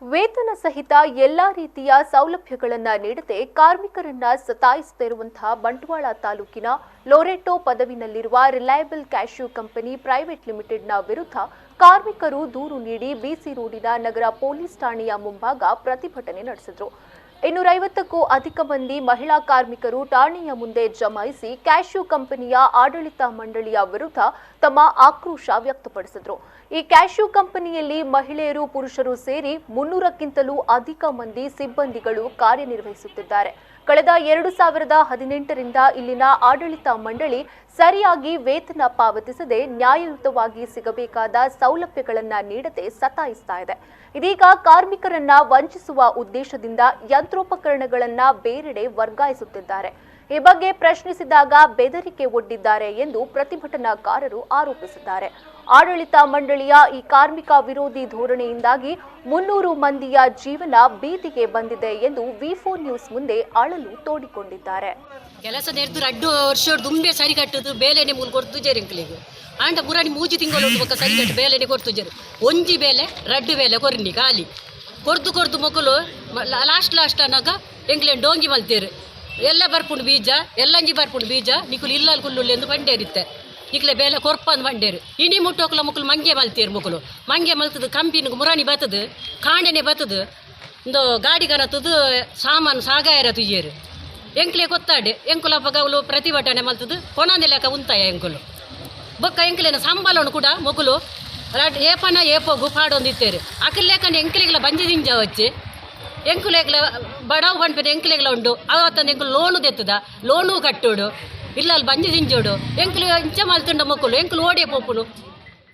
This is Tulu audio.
ವೇತನ ಸಹಿತ ಎಲ್ಲಾ ರೀತಿಯ ಸೌಲಭ್ಯಗಳನ್ನು ನೀಡದೆ ಕಾರ್ಮಿಕರನ್ನ ಸತಾಯಿಸುತ್ತಿರುವಂತಹ ಬಂಟ್ವಾಳ ತಾಲೂಕಿನ Loreto ಪದವಿನಲ್ಲಿರುವ reliable cashew company private ಲಿಮಿಟೆಡ್ನ ವಿರುದ್ಧ ಕಾರ್ಮಿಕರು ದೂರು ನೀಡಿ ಬಿಸಿ ರೋಡಿನ ನಗರ ಪೊಲೀಸ್ ಠಾಣೆಯ ಮುಂಭಾಗ ಪ್ರತಿಭಟನೆ ನಡೆಸಿದರು. 250ಕ್ಕೂ ಅಧಿಕ ಮಂದಿ ಮಹಿಳಾ ಕಾರ್ಮಿಕರು ಠಾಣೆಯ ಮುಂದೆ ಜಮಾಯಿಸಿ ಕ್ಯಾಶ್ಯೂ ಕಂಪನಿಯ ಆಡಳಿತ ಮಂಡಳಿಯ ವಿರುದ್ಧ ತಮ್ಮ ಆಕ್ರೋಶ ವ್ಯಕ್ತಪಡಿಸಿದರು. ಈ ಕ್ಯಾಶ್ಯೂ ಕಂಪನಿಯಲ್ಲಿ ಮಹಿಳೆಯರು, ಪುರುಷರು ಸೇರಿ 300ಕ್ಕಿಂತಲೂ ಅಧಿಕ ಮಂದಿ ಸಿಬ್ಬಂದಿಗಳು ಕಾರ್ಯನಿರ್ವಹಿಸುತ್ತಿದ್ದಾರೆ. ಕಳೆದ 2018ರಿಂದ ಇಲ್ಲಿನ ಆಡಳಿತ ಮಂಡಳಿ ಸರಿಯಾಗಿ ವೇತನ ಪಾವತಿಸದೆ ನ್ಯಾಯಯುತವಾಗಿ ಸಿಗಬೇಕಾದ ಸೌಲಭ್ಯಗಳನ್ನು ನೀಡದೆ ಸತಾಯಿಸ್ತಾ ಇದೆ. ಇದೀಗ ಕಾರ್ಮಿಕರನ್ನ ವಂಚಿಸುವ ಉದ್ದೇಶದಿಂದ ಯಂತ್ರೋಪಕರಣಗಳನ್ನ ಬೇರೆಡೆ ವರ್ಗಾಯಿಸುತ್ತಿದ್ದಾರೆ. ಈ ಬಗ್ಗೆ ಪ್ರಶ್ನಿಸಿದಾಗ ಬೆದರಿಕೆ ಒಡ್ಡಿದ್ದಾರೆ ಎಂದು ಪ್ರತಿಭಟನಾಕಾರರು ಆರೋಪಿಸಿದ್ದಾರೆ. ಆಡಳಿತ ಮಂಡಳಿಯ ಈ ಕಾರ್ಮಿಕ ವಿರೋಧಿ ಧೋರಣೆಯಿಂದಾಗಿ 300 ಮಂದಿಯ ಜೀವನ ಬೀದಿಗೆ ಬಂದಿದೆ ಎಂದು ವಿ4 ನ್ಯೂಸ್ ಮುಂದೆ ಅಳಲು ತೋಡಿಕೊಂಡಿದ್ದಾರೆ. ಕೆಲಸ ನೆರೆದು ರಡ್ಡು ವರ್ಷ ದುಂಬೆ ಸರಿ ಕಟ್ಟುದು ಬೇಲೆನೆ ಮೂಲು ಕೊಡ್ತು ಜೆರಿಂಕ್ಲಿಗೆ ಆಂಡ ಪುರಾಣಿ ಮೂಜಿ ತಿಂಗಳು ಬೊಕ್ಕ ಸರಿ ಕಟ್ಟು ಬೇಲೆನೆ ಕೊಡ್ತು ಜೆರು ಒಂಜಿ ಬೇಲೆ ರಡ್ಡು ಬೇಲೆ ಕೊರ್ನಿ ಖಾಲಿ ಕೊರ್ದು ಕೊರ್ದು ಮೊಕಲು ಲಾಸ್ಟ್ ಲಾಸ್ಟ್ ಅನ್ನಾಗ ಎಂಕ್ಲೇನ್ ಡೋಂಗಿ ಮಲ್ತೇರು ಎಲ್ಲ ಬರ್ಪುಂಡು ಬೀಜ ಎಲ್ಲಂಜಿ ಬರ್ಪುಂಡು ಬೀಜ ನಿಕುಲು ಇಲ್ಲ ಕುಲ್ಲುಲ್ಲು ಎಂದು ಬಂಡೇರಿತ್ತೆ ನಿಕ್ಲೆ ಬೇಲೆ ಕೊರ್ಪಂದು ಬಂಡೇರು ಇಣಿ ಮುಟ್ಟೋಕ್ಲ ಮುಕುಲು ಮಂಗೆ ಮಲ್ತೇರು ಮುಕುಲು ಮಂಗೆ ಮಲ್ತದು ಕಂಪಿನ ಮುರಾಣಿ ಬತ್ತದು ಕಾಂಡೆನೆ ಬತ್ತದು ಒಂದು ಗಾಡಿ ಕನತದು ಸಾಮಾನು ಸಾಗಾಯರ ತುಯ್ಯೇರು ಎಂಕ್ಲೆ ಕೊತ್ತಾಡೆ ಎಂಕುಲ ಅಪ್ಪಗವಲು ಪ್ರತಿಭಟನೆ ಮಲ್ತದು ಕೊನಂದೆ ಲೆಕ್ಕ ಉಂತಾಯ ಎಂಕುಲು ಬೊಕ್ಕ ಎಂಕ್ಲೆನ ಸಂಬಳನು ಕೂಡ ಮೊಕುಲು ಏಪನ ಏಪೋಗು ಪಾಡೊಂದಿತ್ತೇರು ಅಕ್ಲೆಕ್ಕಂಡು ಎಂಕ್ಲೆಗ್ಲ ಬಂಜಿ ದಿಂಜ ವಚ್ಚಿ ಎಂಕುಲೆಗ್ಲ ಬಡವು ಪನ್ಪಿನ ಎಂಕ್ಲೆಗ್ಲ ಉಂಡು ಅವತ್ತಂದು ಎಂಕುಲು ಲೋನು ದೆತ್ತದ ಲೋನು ಕಟ್ಟೋಡು ಇಲ್ಲ ಅಲ್ಲಿ ಬಂಜಿ ದಿಂಜೋಡು ಎಂಕುಲು ಇಂಚ ಮಲ್ತುಂಡ ಮೊಕ್ಕಲು ಎಂಕುಲು ಓಡಿಯ ಪೋಪುನು.